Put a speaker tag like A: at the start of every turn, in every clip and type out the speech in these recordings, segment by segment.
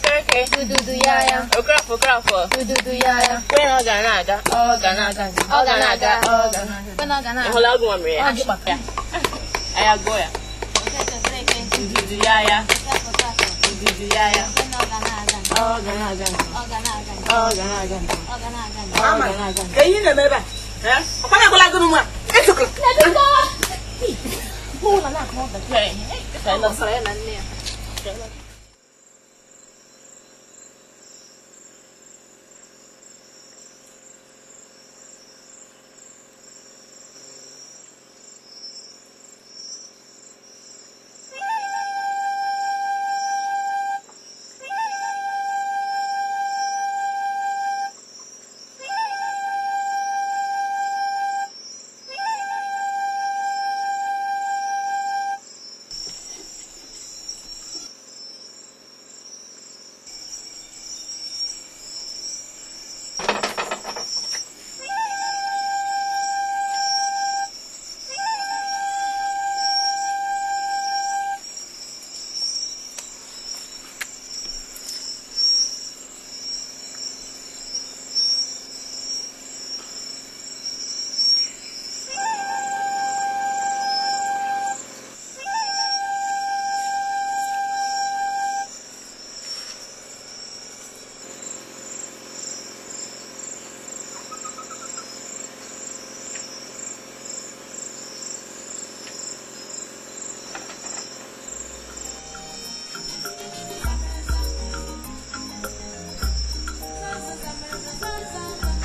A: Okereke.
B: Dududu ya ya.
A: Okorafọ Okorafọ.
B: Dududu ya ya.
A: Kwe na ọ ga na-aga. Ọ ga na-aga. Ọ ga na-aga. Ọ ga na-aga.
B: Kwe na ọ ga
A: Ị
B: na-aga.
A: hụla ọgụ nwa mere ya?
B: Ọ gị kpatara.
A: Anyị agụọ ya.
B: Okeke Okereke.
A: Dududu ya ya.
B: Okafọ Okafọ.
A: Dududu ya ya.
B: Kwe na ọ ga na-aga.
A: Ọ ga na-aga.
B: Ọ ga na-aga.
A: Ọ ga na-aga.
B: Ọ ga na-aga.
A: Ọ ga na-aga.
C: Ka ihe na-eme ebe a? Eh? Ọkwa na-agwala gị nwa. Esokwala.
B: Ọ sọrọ ya na nne ya.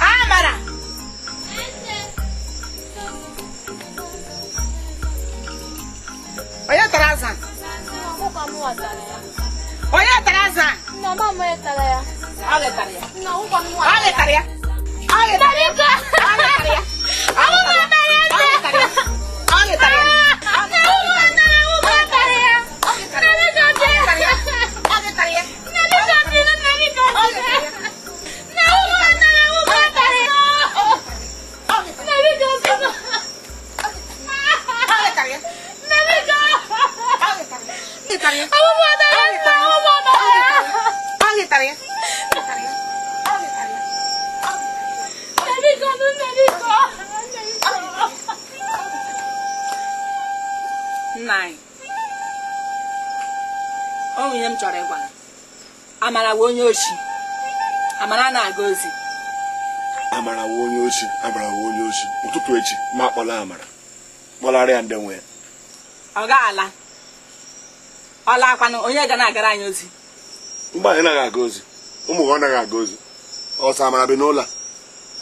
C: Amara. Onye tara azụ a?
B: Ọkụkọ m watara ya.
C: Onye tara azụ a?
B: Nna m amaghị tara ya.
C: Ọ ghịtara ya.
B: Nna ọkụkọ m
C: Ọ
B: watara ya.
C: ghịtara ya. Ọ ghịtara ya. Ọ ghịtara ya. Ọ ghịtara ya. Ọ ghịtara ya. Ọ ghịtara ya. Ọ ghịtara ya. Ọ ghịtara ya. Ọ ghịtara ya. Ọ ghịtara ya. Ọ ghịtara ya. Ọ ghịtara ya. Ọ ghịtara ya. Nna anyị, o nwere ihe m chọrọ ịgwa gị. Amara wụ onye oshi. Amara na-aga ozi.
D: Amara wụ onye oshi. Amara wụ onye oshi. Ụtụtụ echi ma akpọla Amara, kpọlarị ya ndị nwe ya.
C: Ọ ga-ala. Ọ laakwanụ, onye ga na-agara anyị ozi?
D: Mgbe anyị naghị aga ozi, ụmụ gị ọ naghị aga ozi. Ọsọ Amara bi n'ụlọ a.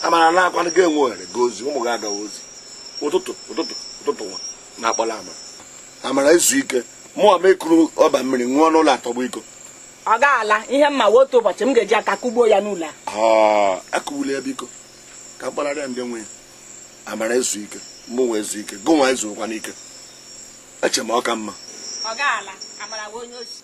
D: Amara na-akwanụ ga-enwe ohere gaa ozi, ụmụ gị agaghị ozi. Ụtụtụ ụtụtụ ụtụtụ nwa ma akpọla Amara. Amara ezu ike, mụọ ma ekuru ọba mmiri ṅụọ n'ụlọ atọgbu iko.
C: Ọ ga-ala. Ihe mma wee otu ụbọchị m ga-eji aka kụgbuo ya n'ụlọ a.
D: Aa, akụgbula ya biko, ka mkpọlarị ya ndị nwe ya. Amara ezu ike, mụ nwa ezu ike, gụ nwa ezuokwa n'ike. Eche m ọ ka mma.
C: Ọ ga-ala. Amara wụ onye oshi.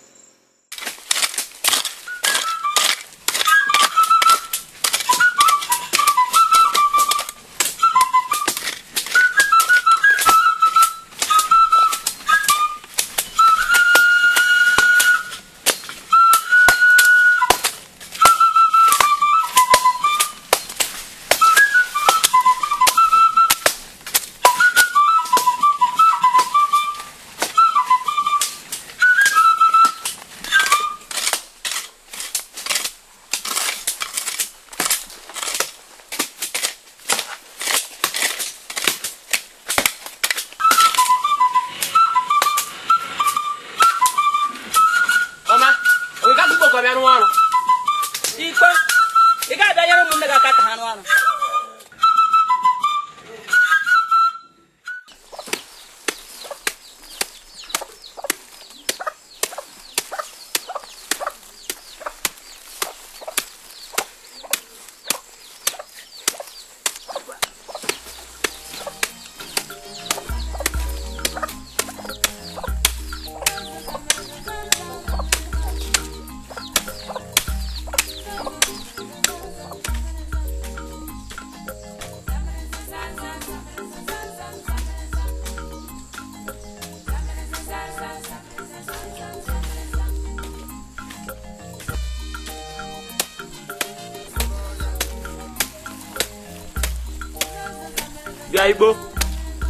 A: Bịa Igbo,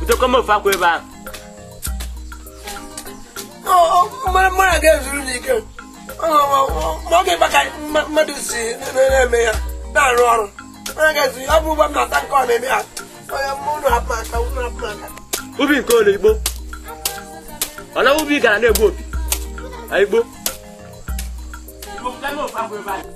A: butekwa m ofe akwa ebe ahụ.
E: Mmadụ ga-ezuru n'ike ma ọ ga-ekpa ka mmadụ si na-eme ya na-arụ ọrụ. Mmadụ ga-ezu ọ bụ ụgbọ m na-ata nke ọ na-eme ya. Onye unu hapụ aka, unu hapụ aka.
A: Ubi nke ole Igbo? Ọ na ubi gara na-egbu opi. Igbo. Igbo, butekwa m ofe akwa ebe ahụ.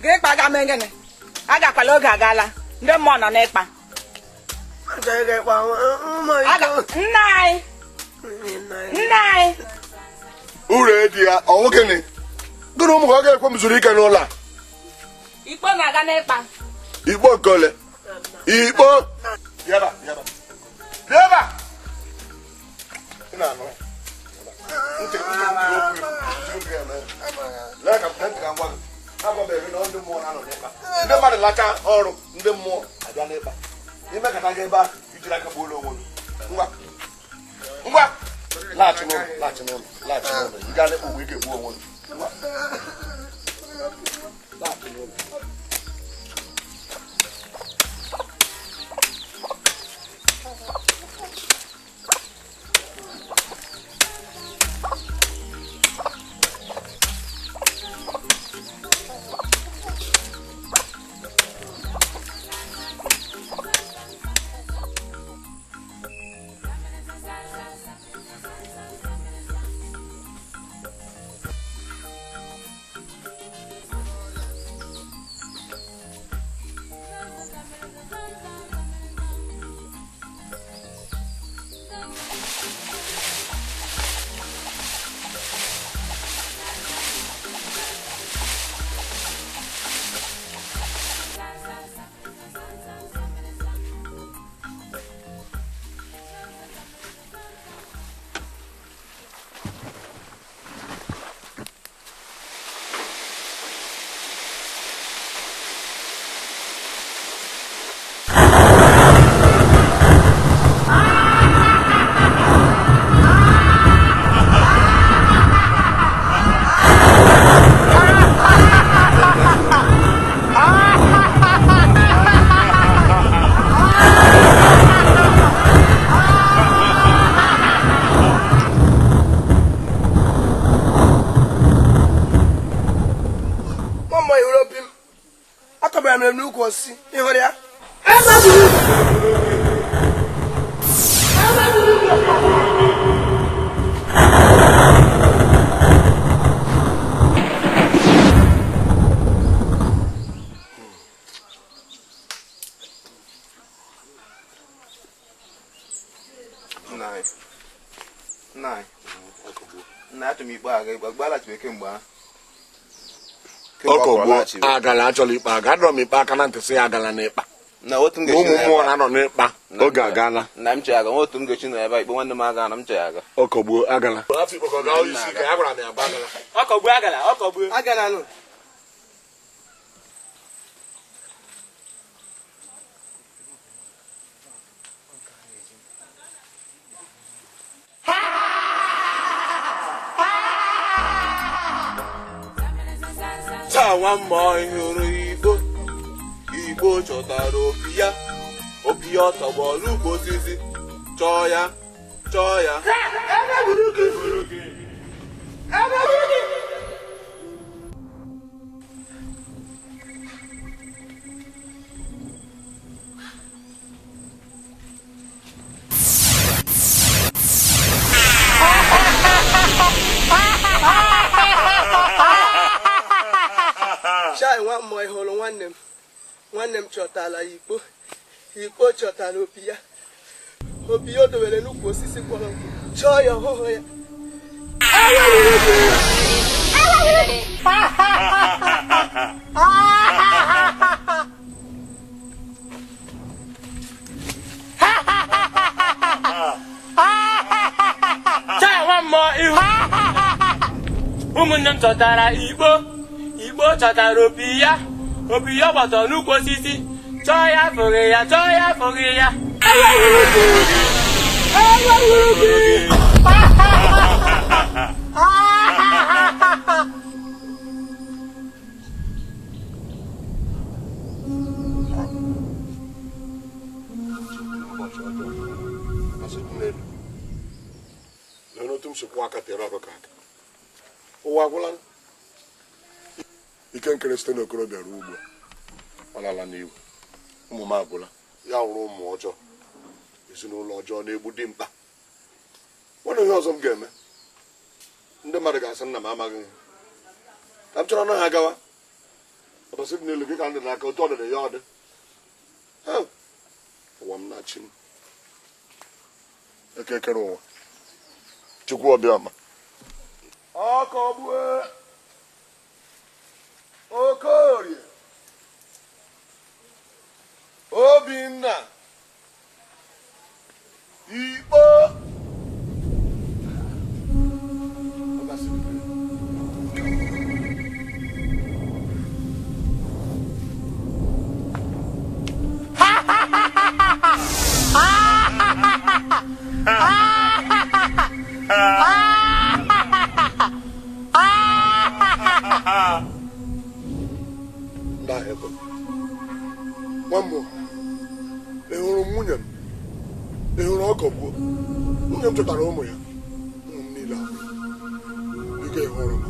C: Ga-ịkpa ga mee gịnị? Agakwala oge agaala. Ndị mmụọ nọ n'ịkpa. Nna anyị. Nna anyị.
D: Uru edi ya, ọ nwoke gịnị? Gịnị ụmụ ka ọ ga-ekwe m zuru ike n'ụlọ a?
C: Ikpo na-aga n'ịkpa.
D: Ikpo nke ole? Ikpo. Bịaba, bịaba. Bịaba. Ị na-anụ? Ntị ntị okwu ntị eme. Lee ka ntị ka ngwa gị. Agwabeghị na ndị mmụọ na-anọ n'ịkpa. Ndị mmadụ lacha ọrụ, ndị mmụọ abịa n'ịkpa. Ime kata gị ebe ahụ, ijiri aka gbuola onwe gị. Ngwa. Ngwa. Laghachi n'ụlọ, laghachi n'ụlọ, laghachi n'ụlọ. Ị gaa n'ịkpa ugbo, ị ga-egbu onwe gị. Ngwa. Laghachi n'ụlọ. Agala achọla ikpe aga adọrọ m ikpe aka na ntị sị ya agala n'ịkpa. Ụmụ mmụọ na-anọ n'ịkpa oge agala. Ọkọgbuo agala.
A: Ọkọgbuo agala, ọkọgbuo.
E: Agala nụ.
F: Nwa mmụọ hụrụ Igbo, Igbo chọtara opi ya, opi ya tọgbọrọ ukwu osisi, chọọ ya, chọọ ya.
E: Chai nwa mmụọ hụrụ nwanne m. Nwanne m chọtara Ikpo. Ikpo chọtara opi ya. Opi ya o dowere n'ukwu osisi kpọrọ nkụ. Chọọ ya ọhụhụ ya.
A: Chai nwa mmụọ ihu. Ụmụnne m chọtara Ikpo. chọtara opi ya. Opi ya gbọtọ n'ukwu osisi. Chọọ ya fụghị ya, chọọ ya fụghị ya.
D: Ụwa agwụla. Ike nkere site n'okorobịa ruo ugbu a ọ lala n'iwu. Ụmụ m agwụla. Ya wụrụ ụmụ ọjọọ, ezinụlọ ọjọọ na-egbu dimkpa. Nwere ihe ọzọ m ga-eme? Ndị mmadụ ga-asị nna m amaghị ihe. Ka m chọrọ na ha gawa. Ọbọsị dị n'elu gị ka ndị n'aka otu ọdịdị ya ọ dị. Ụwa m na-achị m. Eke kere ụwa. Chukwu ọbịama. Ọkọgbue Okorie Obinna Ikpo. Nwambụ, ị hụrụ nwunye m? Ị hụrụ ọkọgbuo? Nwunye m chọtara ụmụ ya. Ụmụ m niile ahụ. Biko ị hụrụ m.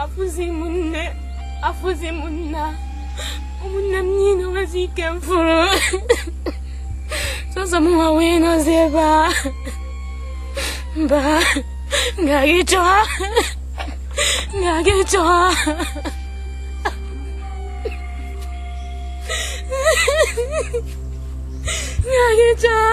B: Afụzi m nne, afụzi m nna. Ụmụnne m niile nwezi ike m fụrụ. Sọsọ m nwa wee nọzi ebe a. Mba, ngaghị chọọ. Ngaghị chọọ. Ngaghị chọọ.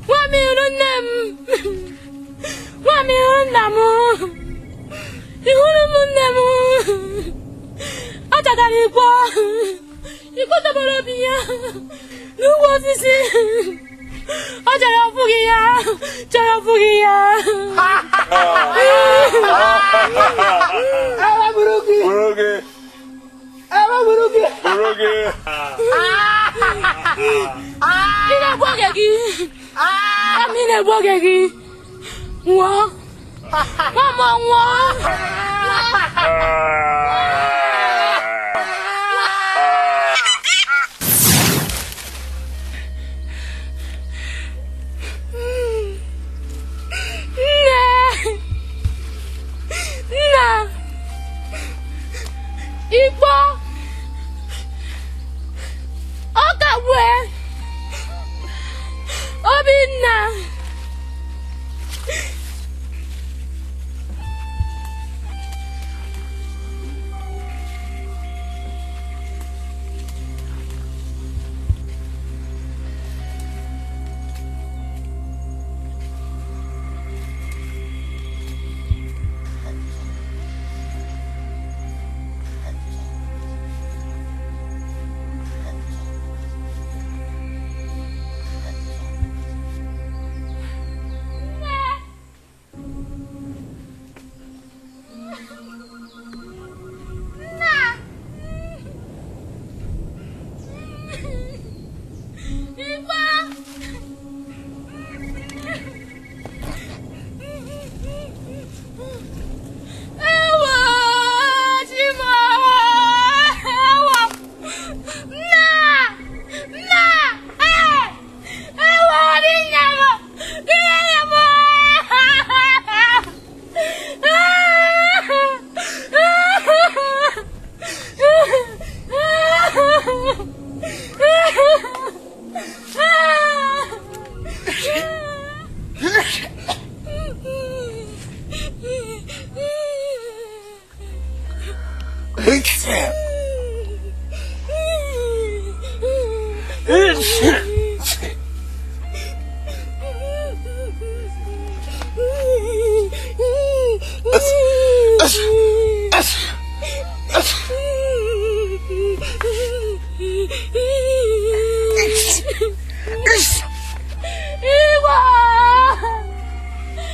B: Nwa m hụrụ nne m. Nwa m hụrụ nna m. Ị hụrụ ụmụnne m. Ọ chọtara ikpo. Ikpo tọgbọrọ obi ya n'ugwu osisi. Ọ chọrọ ọfụghị ya. Chọrọ ọfụghị ya. Ị na-egbu oge gị. Ị na-egbu oge gị. Nwụọ. Nwa m nwụọ. Nne. Nna. Ikpo. Ọkagbue. Obinna. Igwe!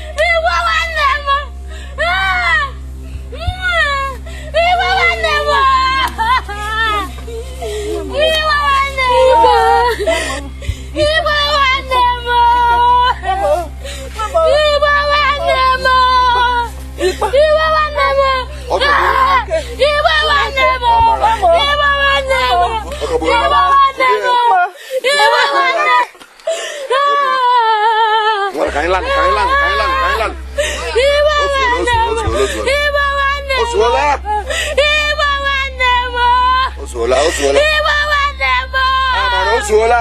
B: Igwe nwanne m! Ah! Igwe nwanne m! Igwe nwanne m! Igwe nwanne m! Igwe nwanne m! Igwe nwanne m! Ah! Igwe nwanne m! Igwe nwanne m! Igwe nwanne m! Igwe nwanne m! Ah!
D: Nwere ka anyị lanụ, ka anyị lanụ, ka anyị lanụ, ka anyị lanụ.
B: Igwe
D: O zuola, o
B: nwanne m!
D: zuola, o zuola.
B: Igwe nwanne m!
D: O zuola.
B: Igwe nwanne m!
D: O zuola, o zuola.
B: Igwe nwanne m!
D: Amara, o zuola.